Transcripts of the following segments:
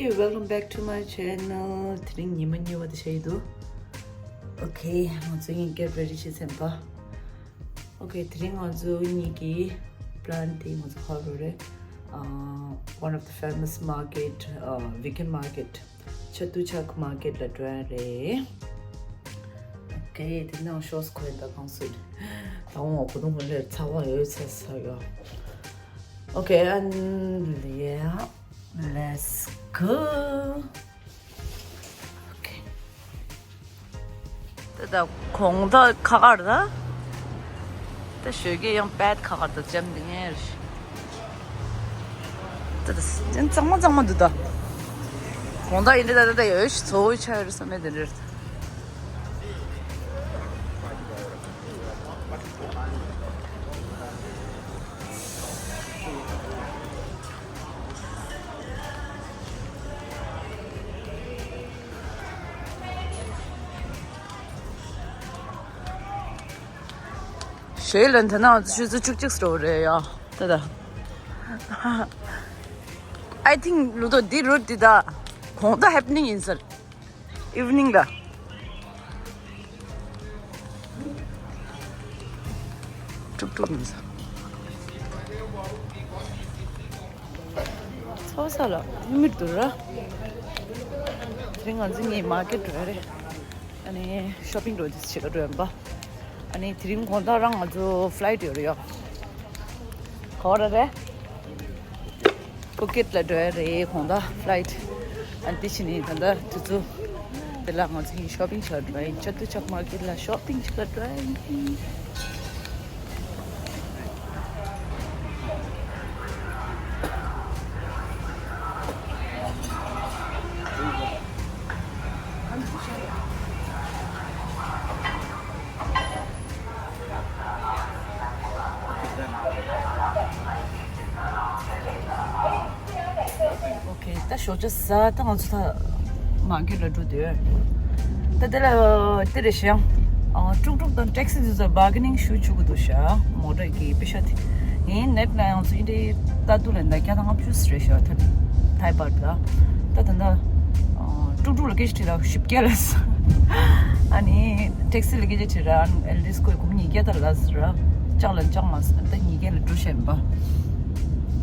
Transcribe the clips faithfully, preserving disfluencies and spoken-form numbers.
Hey, welcome back to my channel. དེ་རིང་ཉི་མ་གཉིས་པ་དེ་བྱས་འདུག Okay, ང་ཚོ་གཉིས་get ready བྱེད་ཚན་པ། Okay, དེ་རིང་ང་ཚོ་གཉིས་ཀྱི་plan དེ་ང་ཚོ་ཧ་རོ་རེད། Uh, one of the famous market, uh, weekend market, Chatuchak market ལ་འགྲོ་ཡ་རེད། Okay, དེ་ནང་shorts གོན་ད་གང་སུ། ད་འོང་གོ་དུང་གོན་ལེར་ཚ་བ་ཡོད་ཚ་ཚ་ཡོད། Okay, and yeah, let's go. Okay. ད་ད་གོང་ད་ཁ་ཁར་ད། ད་ཞོད་ཀྱི་ཡང་པད་ཁ་ཁར་ད་ཅམ་འདི་ངེར། ད་ད་གཙང་མ་གཙང་མ་འདུག་ད། གོང་ད་ཡིན་འདི་ད་ད་ད་ཡོད་ཤི་ཚོ་བོའི་ཆ་ཡོད་བསམ་མེད་འདི་འདྲར། ཞེས་ལན་དེ་ན་ཆུ་ཚོད་བཅུ་གཅིག་སོ་རེད་ཡ། ད་ད། I think ལུ་དོ་འདི་རུ་འདི་ད་གོང་ད་happening ཡིན་ཟེར། Evening ལ། ཀྲུག་ཀྲུག་ཡིན་ཟེར། ཚོ་ས་ལ་མིར་འདུག་ར། དེ་རིང་ང་ཚོ་ངའི་མར་ཀེཊ་འགྲོ་ཡ་རེད། ཨ་ནི་ཤོ་པིང་འགྲོ་དུས་བྱེད་ཀ་འགྲོ་ཡ་ཡིན་པ། ཨ་ནི་དེ་རིང་དགོང་དག་རང་ང་ཚོ་ཕ་ལའིཊ་ཡོད་རེད་ཡ། ག་བ་ར་རེད། ཕུ་ཀེཊ་ལ་འགྲོ་ཡ་རེད་དགོང་དག་ཕ་ལའིཊ། ཨ་ནི་དེ་བྱས་ནས་ད་ལྟ་དུས་ཚོད་དེ་ལ་ང་ཚོ་ཡིན་ཤོ་པིང་བྱེད་འགྲོ་ཡ་ཡིན། ཅ་ཏུ་ཅག་མར་ཀེཊ་ལ་ཤོ་པིང་བྱེད་འགྲོ་ཡ་ཡིན། ཨོ་ཁེ། ད་ཞོགས་ཇ་ཟ། ད་ང་ཚོ་ད་མར་ཀེཊ་ལ་འགྲོ་འདོད། ད་དེ་ལ་དེ་རེད་ཤག་ཨ། ཀྲུག་ཀྲུག་དང་ཊེག་སི་དེ་ཚོ་བར་གེ་ནིང་ཞུ་བཅུག་གི་འདུག་ཤག་མོ་ཊ་གི་པེ་ཤ་དེ། ངའི་ནེཊ་ལ་ཡང་ཚོ་ཨིན་དྲའི་ལྟ་དུས་ལ་ད་བརྒྱ་དང་ལྔ་བཅུ་རེད་ཤག་ཐ་ཐའི་བར་ད། ད་ད་ད་ཀྲུག་ཀྲུག་ལ་སྐད་ཆ་དྲིས་ལ་བཞི་བརྒྱ་ལབ་སོང་། ཨ་ནི་ཊེག་སི་ལ་སྐད་ཆ་དྲིས་ར། ཨ་ནི་ཨེ་ལི་སི་ཁོས་སྒོར་མོ་ཉིས་བརྒྱ་ད་ལབ་ཟེར་ར། ལྕགས་ལ་ལྕགས་མ་ཟེར། ད་ཉིས་བརྒྱ་ལ་འགྲོ་བཤད་པ།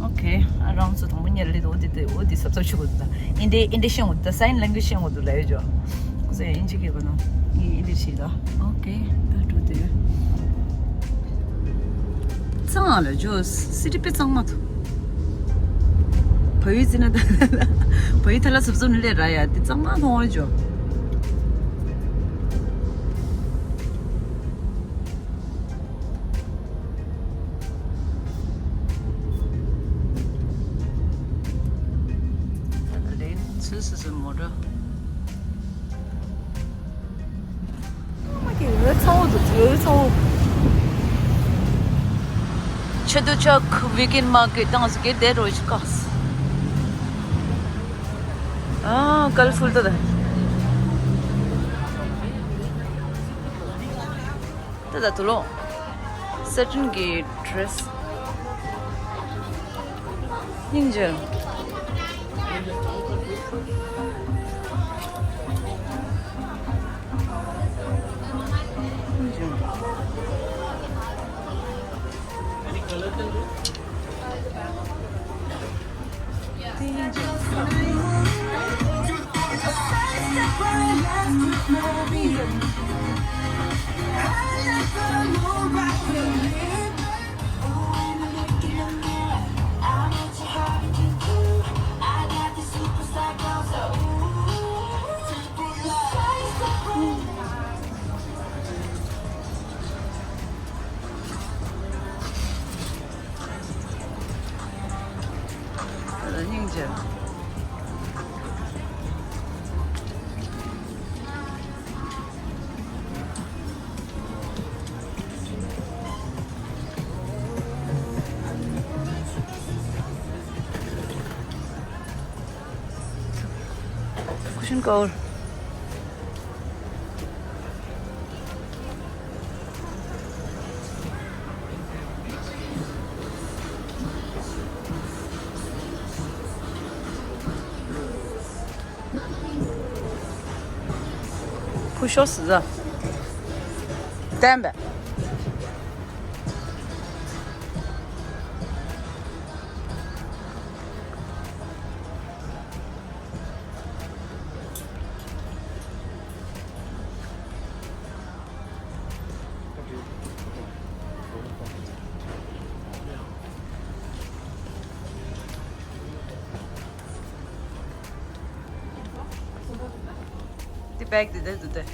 ཨོ་ཁེ། ཨ་རང་ཚོ་དང་པོ་ཉལ་ལེ་འོ་དེ་དེ་འོ་དེ་སབ་སབ་ཆུ་གོ་ད། ཨིན་དྲའི་ཨིན་དྲའི་ཤེས་འོ་ད། སའིན་ལེང་གུ་ཤེས་འོ་དུ་ལ་ཡོད་ཇོ། ཁོ་ཚོས་ཨིན་ཇི་གི་གོ་ནོ། ངས་ཨིན་དྲའི་ཤེས་ད། ཨོ་ཁེ། ད་འགྲོ་དེ། གཙང་ལ་ཇོ། སི་ཊི་དཔེ་གཙང་མ་ཐུ། བ་ཡུ་ཙི་ན་ད། བ་ཡུ་ཐ་ལ་སུབ་སུབ་ནི་ལས་ར་ཡ་དེ་གཙང་མ་མཐོང་བ་ཇོ། ད་ལན་ཚུལ་སུ་སུ་མོ་ཊ། ཨོ་མ་ཀི། འོད་ཚ་བོ་འདུག་འོད་ཚ་བོ། ཆ་ཏུ་ཅག་ཝི་ཀེན་མར་ཀེཊ་དང་ཟི་གེ་དེ་རོ་ཞིག་ག། ཨ། ཀལ་ཕུལ་ཏོ་ད། ད་ད་དུ་ལོ། སེ་ཊིན་གི་ཌི་རེ་སི། སྙིང་རྗེ། སྙིང་རྗེ། སྙིང་རྗེ། Cushion cover. ཁུ་ཤོ་སི་ཟ། བསྟན་པས། དེ་བེག་དེ་དེ་དེ་དེ།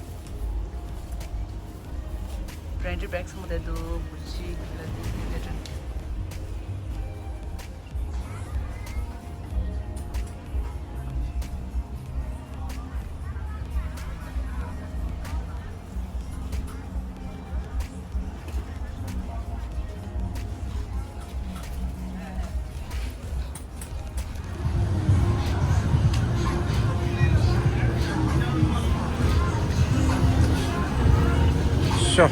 བྷེ་རེན་ཌེཌ་བེག་ཚང་མ་དེ་འདུག་གུ་ཅི་ལ་དེ་དེ་དེ། Sure.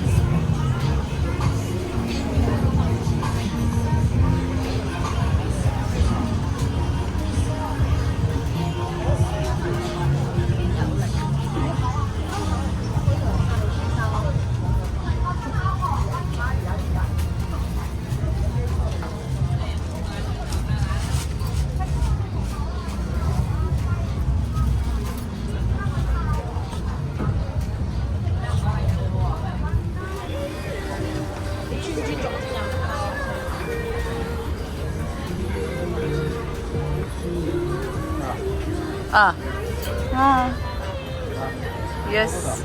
Ah. Ah. Yes.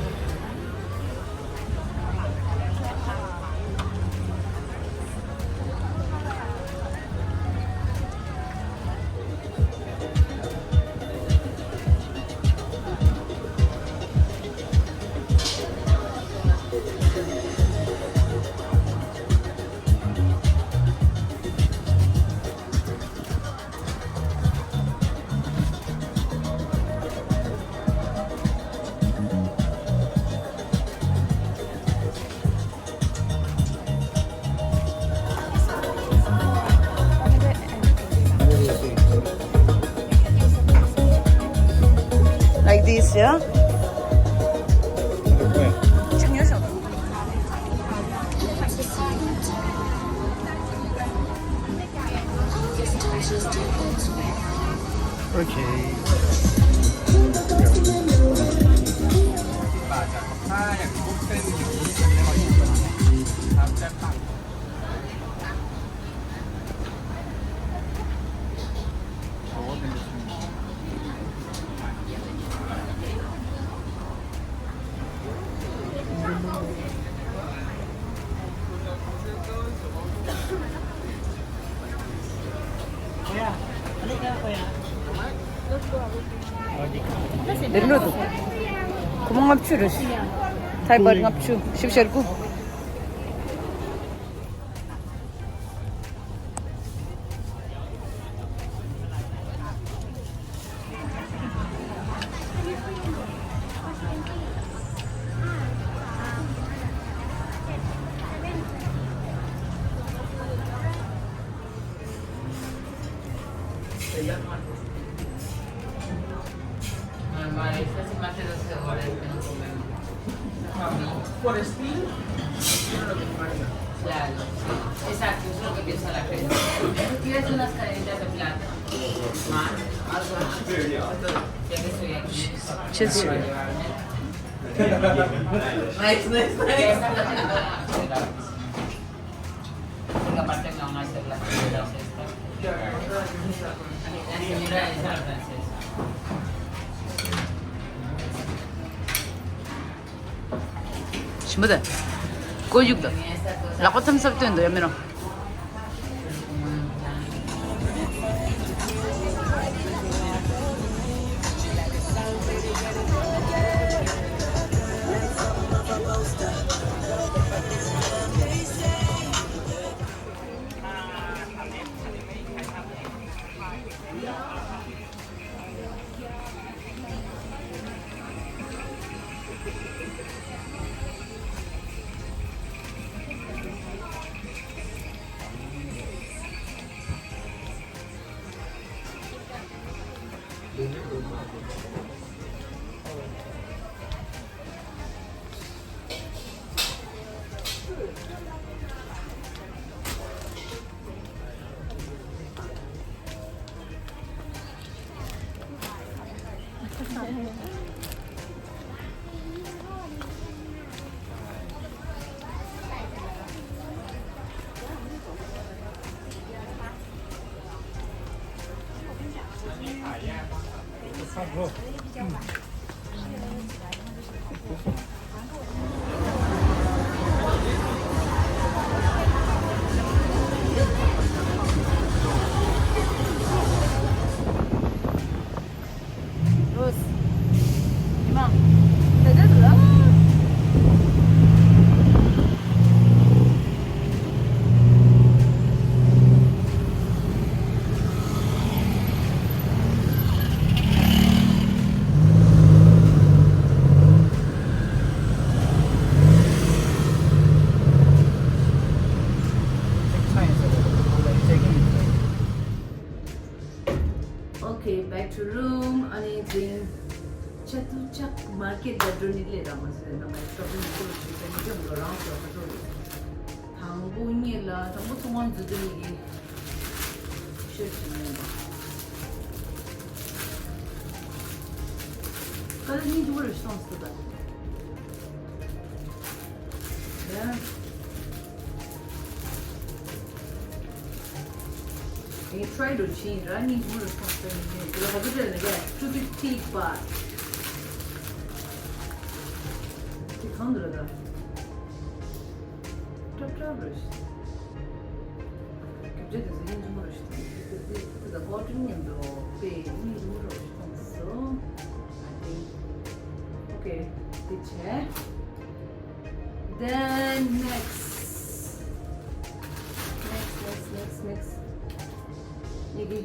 Like this, yeah? Okay. འདིར་འགྲོ་འདུག་ཁོ་མོ་ལྔ་བཅུ་རེད། ཐའི་བྷཊ་ལྔ་བཅུ། བཞི་བཅུ་ཞེ་དགུ། Por estilo, yo creo que me falta. Claro, sí. Exacto, eso es lo que piensa la gente. Tú pides unas cadenitas de plata. Más, algo más. Ya que estoy aquí. Cheers. Nice, nice, nice. Porque aparte me van a hacer las cosas estas. La señora es la francesa. ཞིམ་པོ་དང་། ཀོ་ཡུག་དང་། ལག་པ་ཐམ་སབ་སྟོན་དུ་ཡ་མི་རང་། ཊུ་རུམ། ཨ་ནི་དེ་རིང་ཆ་ཏུ་ཅག་མར་ཀེཊ་ལ་འགྲོ་ནི་ལས་ར་མ་ཟེར་ན་མ་ཤོ་པིང་ཅི་ལ་ཞུ་ས་ནི་ཅང་ལོ་རང་ཤོ་ཁ་ཏོ་རེད། དང་པོ་གཉིས་ལ་དང་པོ་ཚོང་ཁང་འཛུལ་དུ་ནི་གི་ཤོད་ཅི་མེད་པ། ཀ་ལ་ནི་འདུག་ར་ཤོང་སུ་ད། ཡ། ངས་ཊྲའི་འགྲོ་ཕྱིན་ར་ནི་འདུག་ར་ཤོང་སུ་ད་ནི་འདུག་ར་ཧ་པོ་ཏྲེ་ལ་ག་ཊུ་ཕིཕ་ཊི་བྷཊ། དེ་གང་འདུག་ར་ད། ཀྲབ་ཀྲབ་རེད། རྒྱུ་ཆ་དེ་ཚོ་སྙིང་རྗེ་མོ་རེད་ཤག་དེ་དེ་དེ་དེ་དང་ཀོ་ཊོན་མཉམ་དུ་དཔེ་སྙིང་རྗེ་མོ་རེད་ཤག་སོང་སོང་། I think. Okay. དེ་བྱས། Then next. Next, next, next, next. ཡི་གེ།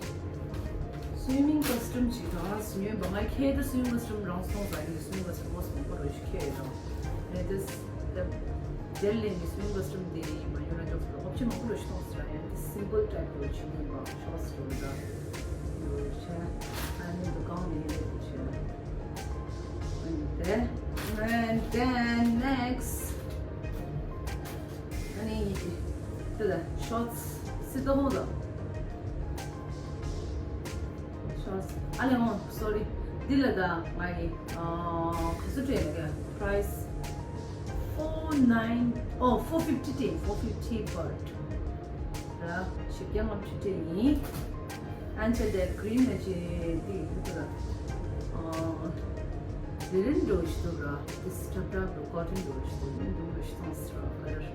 སུའི་མིང་ཀ་སི་ཊམ་ཅིག་དང་སུ་ཉོས་པ་ང་ཁྱེད་ད་སུའི་མིང་ཀ་སི་ཊམ་རང་སོང་ཟ་གི་སུའི་མིང་ཀ་སི་ཊམ་མོ་སོང་པ་རེད་ཤག་ཁྱེད་དང་། ལེ་ཏེ་སི་ཊི་དེ་ལས་ནི་སུའི་མིང་ཀ་སི་ཊམ་དེ་མ་ཉོས་ན་ཅོག་ཙེ་ལ་ཨོབ་ཤན་མང་པོ་རེད་ཤག་སོང་ཟ་ཡ་དེ་སིམ་པལ་ཊའིབ་རེད་ཤག་ཉོས་པ་ཤོག་སི་ཊོར་ད་ཡོད་ཤག་ཨ་ནི་དུ་གང་ནས་ཡོད་ཤག And then next. ཨ་ནི་དེ་ལ་ཤོར་ཊི་སི་སི་ཏོག་ཧོ་ལ། ཤོར་ཊི་སི་ཨ་ལེ་ཧོ་སོ་རི། འདི་ལ་ད་ང་ཡི་ཨ་ག་ཚོད་སྤྲད་ན་ག་པ་རའེ་སི་ཕོར་ནའིན། ཨོ་ཕོར་ཕིཕ་ཊི་ཊེན། ཕོར་ཕིཕ་ཊི་བྷཊ། ར་བཞི་བརྒྱ་ལྔ་བཅུ་སྤྲད་ཡིན། ཨན་ཆ་དེ་གི་རིན་ལ་ཅི་དེ་ཡིན་ཐུབ་ལ། ཨ་ལི་རིན་འགྲོ་ཞིག་འདུག་ར། དེ་སི་ཊབ་ཊབ་རུ་ཀོ་ཊོན་འགྲོ་ཞིག་འདུག་ཡིན་འདུག་ར་ཤི་ཐོང་སི་ར་ཀ་ལར།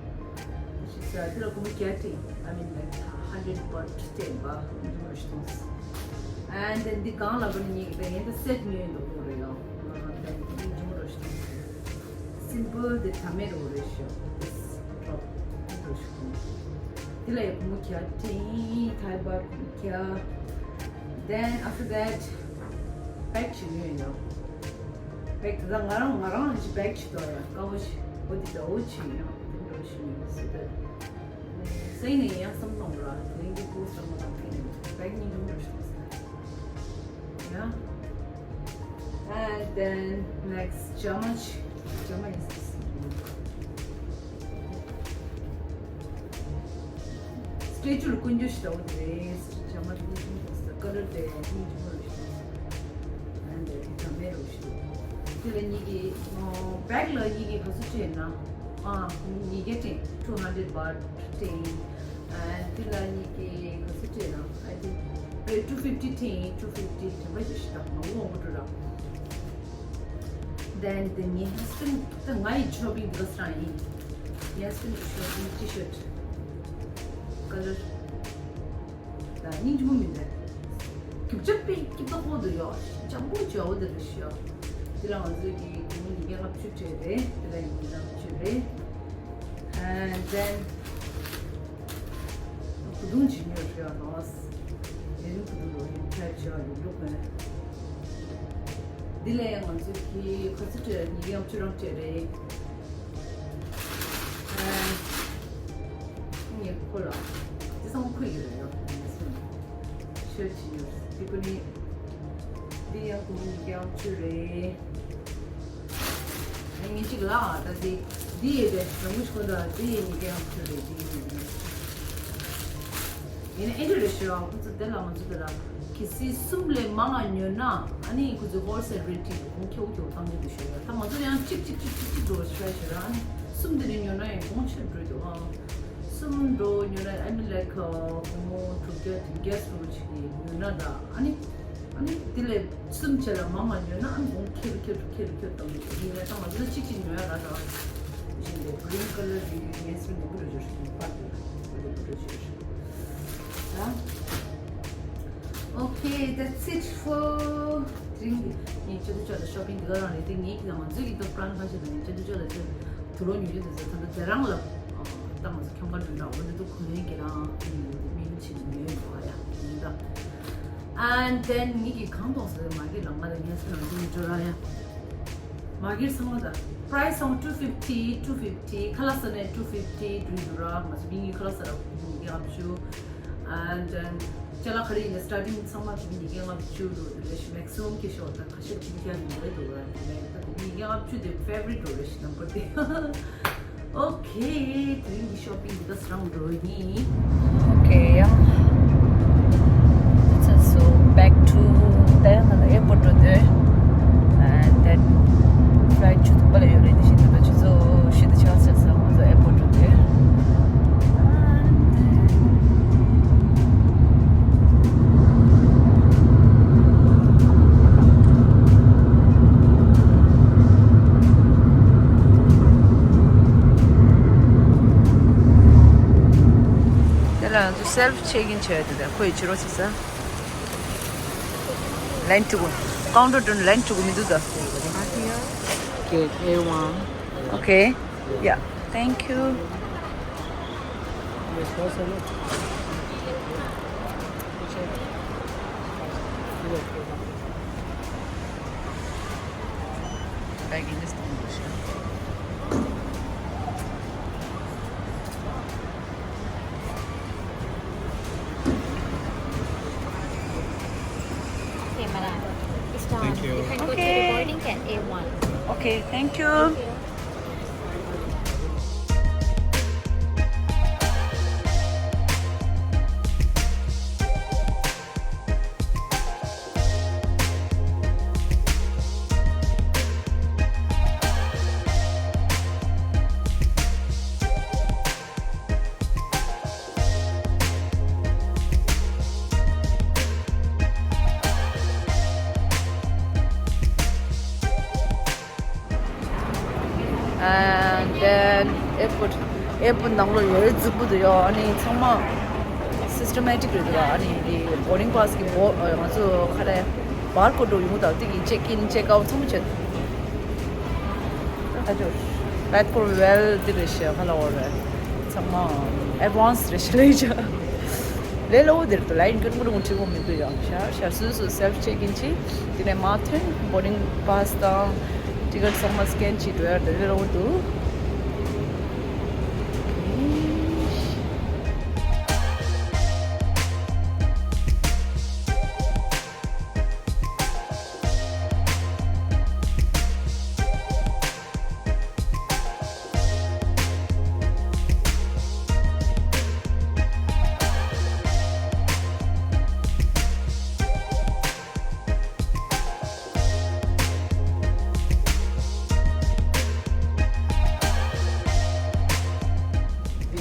ཞི་ས་དེ་ལ་ཀུ་མི་ཀྱ་ཏི། I mean, like, hundred བྷཊ་སྤྲད་པ་ཡིན་འདུག་ར་ཤི་ཐོང་སི། And then འདི་གང་ལ་བ་ནི་ངེད་ཀྱི་ད་ཡིན་ད་སེ་ཊི་ཉོས་འདུག་ར་ཡོ། ཨ་དེ་ཡིན་འདུག་ར་ཤི་ཐོང་སི། སིམ་པལ་དེ་ད་མེད་རོ་རེ་ཤོ། ཊོབ་འགྲོ་ཤོ། དེ་ལ་ཡ་ཀུ་མུ་ཁྱ་ཏིང་ཐའི་བར་ཀུ་མུ་ཁྱ། Then after that བེག་ཅིག་ཉོས་ཡོད། བེག་དེ་ད་ང་རང་ང་རང་ཅིག་བེག་ཅིག་འདུག་ཡ་དཀར་པོ་ཞིག་འོ་དེ་འདྲ་བོ་ཅིག་ཡོད། དེ་འདྲ་བོ་ཞིག་ཉོས་སོ་དེ། སེང་ནས་ཡང་བསམ་བློ་ར་དེ་རིང་གི་པོ་སི་ཊར་མ་དང་དེ་ནས་བེག་གཉིས་ཉོ་ར་ཤོ་ས། Yeah. And then next ཇ་མ་ཇ་མ་is this. སི་ཊེ་ཅུ་ལ་ཀུན་སྤྱོད་ཞིག་འདྲ་བོ་དེ་རེད། ཇ་མ་དེ་ནི་ཀུན་སྤྱོད་ཀ་ལར་དེ་ནི་ཇ་མ་རེད་ཤག And then ཇ་མེ་རུ་ཤི། དེ་ལ་གཉིས་ཀྱི་བེག་ལ་གཉིས་ཀྱི་ག་ཚོད་སྤྲད་ན། ཨ་ཉིས་བརྒྱ་སྤྲད། two hundred བྷཊ་སྤྲད། དེ་ལ་གཉིས་ཀྱི་ག་ཚོད་སྤྲད་ན། I think two fifty སྤྲད། two fifty དྲན་པ་ཞིག་ཞིག་དང་མང་པོ་མང་པོ་འགྲོ་ར། Then དེ་ངའི་ཧ་སི་བྷེན་ཌི་ད་ང་ཡི་ཤོ་པིང་དེ་ག་ས་རང་ཡིན། ངའི་ཧ་སི་བྷེན་ཌི་ཤོ་པིང་ཊི་ཤར་ཊི་ཀ་ལར་ད་སྙིང་རྗེ་མོ་མིན་པས། རྒྱུ་ཆ་དཔེ་སྐྱིད་པོ་ཧོ་དུ་ཡོད། ལྗང་པོ་ཅོ་བོ་དེ་རེད་ཤག་དེ་ལ་ང་ཚོས་ཀྱི་དེ་མོ་ཉིས་བརྒྱ་ལྔ་བཅུ་སྤྲད་རེད། དེ་ལ་ཉིས་བརྒྱ་ལྔ་བཅུ་རེད། And then ཁུ་རྡུང་ཇི་ཉོས་ཡོད་ནོ། དེ་རིང་ཁུ་རྡུང་ལོ་ཡིན་ཁྱད་ཆེ་བ་ཡོད་འདུག་མེད། འདི་ལ་ཡང་ང་ཚོས་ཀྱི་ཁ་ཚིག་སྤྲད་ཉིས་བརྒྱ་ལྔ་བཅུ་རང་སྤྲད་རེད། ངས་ཁོ་ལ་དེ་ཚང་མ་ཁོས་ཡོད་རེད་ཡོད་ངས་སོང་ཤོད་ཅི་ཡོད་དེ་ཀུན་ནི་འདི་ཡང་ཁོ་མོ་ཉིས་བརྒྱ་ལྔ་བཅུ་རེད། ངས་གཅིག་ལ་ད་དེ་འདི་ཡོད་པས་རང་མོས་ཁོ་ད་དེ་ཡས་ཉིས་བརྒྱ་ལྔ་བཅུ་རེད་དེ་ཡིན་ནས་ཡིན་ནས་ཡིན་ན་ཨེ་འདྲ་རེད་ཤོད་ཨ་ཁོ་ཚོ་དེ་ལ་ང་ཚོ་དེ་ལ་གལ་སྲིད་གསུམ་ལས་མང་ང་ཉོས་ན་ཨ་ནི་ཁོ་ཚོའི་ཧོལ་སེལ་རེ་ཊི་དེ་གོང་ཁེ་པོ་ཁེ་པོ་བཏང་གི་འདུག་ཤོད་ཡ། ད་ང་ཚོ་ཡང་གཅིག་གཅིག་གཅིག་གཅིག་གཅིག་འགྲོ་ཤོད་ཤོད་ཨ་ནི་གསུམ་དེ་རིང་ཉོས་ན་ཡང་གོང་ཆེར་འགྲོ་འདུག་ཨ། གསུམ་འགྲོ་ཉོས་ན་I mean like ཁོ་མོ་དྲུག་བརྒྱ་བདུན་བརྒྱ་ཙམ་ཅིག་གི་ཉོས་ན་ད་ཨ་ནི་ཨ་ནི་དེ་ལས་གསུམ་བྱས་ལ་མང་ང་ཉོས་ན་ཨ་ནི་གོང་ཁེ་རུ་ཁེ་རུ་ཁེ་རུ་ཁེ་རུ་བཏང་གི་འདུག་ཡིན་ཡ་ད་ང་ཚོ་གཅིག་གཅིག་ཉོས་ཡ་ར་ད་བཞིན་པའི་green colour དེ་ཡོད་ངས་སུ་ནས་བུ་རུ་བཞུར་ཤིང་པར་དེ་ལ་བུ་རུ་བཞུར་ཤིང་ད། Okay, that's it for དེ་རིང་གི་ངས་ཅི་ཐུ་ཅོ་ལ་ཤོ་པིང་འདི་ག་རང་རེད་དེ་ངས་ཀྱི་ང་ཚོས་ཀྱི་ཏོ་པྲང་ཁ་ཤས་ལ་ངས་ཅི་ཐུ་ཅོ་ལ་ཅི་དུ་རོ་ཉུ་ཅི་དུ་ཟེར་ད་ད་དེ་རང་ལ་ད་ང་ཚོ་ཁྱོང་ག་འགྲོ་ན་འོ་འདི་དུ་གུ་ལེན་གྱི་རང་ཡིན་ནོ་འདི་མིན་ཕྱིན་ཉོས་འགྲོ་ཡ་ཡིན་ད། And then ངས་ཀྱི་གང་གཏོང་ཟེར་མ་གི་ལ་ང་ལ་ངས་སུ་རང་ཚོ་ཡིན་འགྲོ་ར་ཡ། མ་གིར་ཚང་མ་ད་price ཚང་མ་two fifty, two fifty ཁ་ལག་ཟ་ནས་two fifty འགྲུལ་འགྲོ་ར་ང་ཚོ་མིང་གི་ཁ་ལག་ཟ་ར་མིང་གི་ཨམ་ཆུ། And then ཅ་ལག་ག་རེ་ཡིན་ན་སི་ཊར་ཊིང་ཚང་མ་དེ་ཉིས་བརྒྱ་ལྔ་བཅུ་འགྲོ་དེ་རེད་ཤི། མེག་སི་མམ་སྐྱེ་ཤོག་ད་ཁ་ཤས་བཅུ་བརྒྱ་ཡིན་རེད་འགྲོ་ར་དེ་ལས་ད་དེ་ཉིས་བརྒྱ་ལྔ་བཅུ་དེ་ཕེ་ཝ་རི་ཊི་འགྲོ་རེད་ཤི་ནམ་བར་དེ། ཨོ་ཁེ། དེ་རིང་གི་ཤོ་པིང་འདི་ག་རང་འགྲོ་ཡིན། ཨོ་ཁེ། ཡང་། That's it. So, back to the airport འགྲོ་དུས། And then flight ཆུ་ཚོད་པ་ལ་ཡོད་རེད། དེ་བཞིན་དུ་ཆུ་ཚོད་བཞི་དང་ཕྱེད་ཙམ་ང་ཚོ་airport འགྲོ་དུས། དེ་ལ་ང་ཚོ་self check in བྱས་འདུག་ད་ཁོ་ཡི་ཕྱི་རོལ་ཟེར་ས། ལན་དྲུག་ཀའུན་ཊར་དུ་ལན་དྲུག་མི་འདུག་ད། Okay, A one. Okay. Yeah. Thank you. Baggage གཏོང་དགོས་ཤག Okay, madam. It's done. Thank you. You can go to the Okay. Boarding at A one. Okay, thank you. And then airport, airport ནང་ལོགས་ཡོད་རེད་རྫིག་པོ་འདུག་ཡོ། ཨ་ནི་ཚང་མ་systematic རེད་འདུག་ཨ་ནི་འདི་boarding pass གི་བོ་ང་ཚོ་ག་རེ་barcode འདྲ་ཡོང་གི་འདུག་དེ་གི་check in check out ཚང་མ་བྱེད། ད་ཁ་ཅོ། Flight for well དེ་རེད་ཤག་ག་ལ་འོ་རེད། ཚང་མ་advance རེད་ཤག་ལས་ཤག་ལས་སླ་པོ་དེར་དུ་ལ་ཡིན་ཀུན་མུར་མུར་ཁྲི་བོ་མི་འདུག་ཡང་ཤར་ཤར་སོ་སོ་self check in བྱེད། དེ་ནས་མ་ཐོན་boarding pass དང་ticket ཚང་མ་scan བྱེད་འགྲོ་ཡ་དེ་ལས་སླ་པོ་འདུག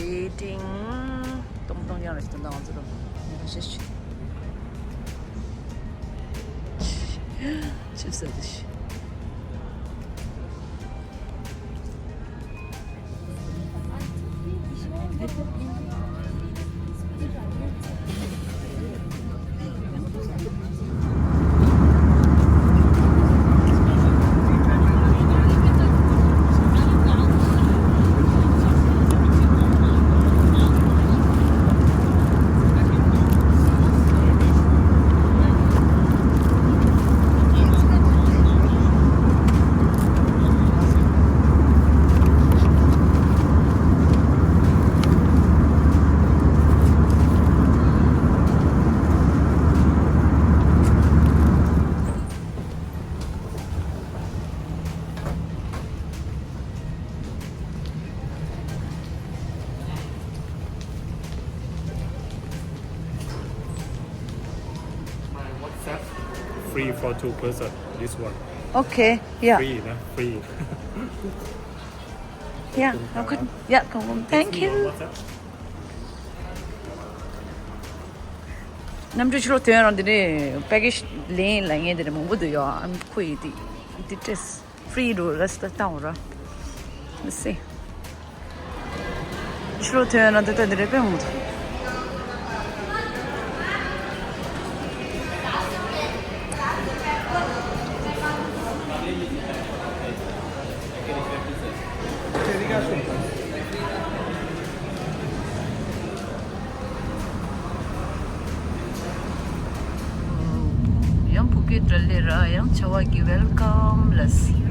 Waiting. ཏོང་ཏོང་ཡང་ལ་ཞིག་ཏོང་ཏོང་ང་ཚོ་རོ། ཡང་ཤེས་ཤིག་ཆིབས་ས་དེ་ཤི། Free for two person, this one. Okay, yeah. Free, na? Free. Yeah, okay. Yeah, come on. Thank you. Text me on WhatsApp. གནམ་གྲུ་ཕྱི་ལོགས་ཐོན་རང་དེ་ནས་package ལེན་ལ་ངས་དེ་ནས་མང་པོ་འདུག་ཡོ། ཨམ་ཁོ་ཡི་དེ་དེ་ཏྲེས། Free འགྲོ་ར་སི་ད་བཏང་བ་ར། Let's see. ཕྱི་ལོགས་ཐོན་ན་ད་ལྟ་འདི་རེད་པས་འོང་ཐུབ། ཡང་ཕུ་ཀེ་ཏྲ་ལེ་ར་ཡང་ཆ་བ་གི་welcome ལ་སི།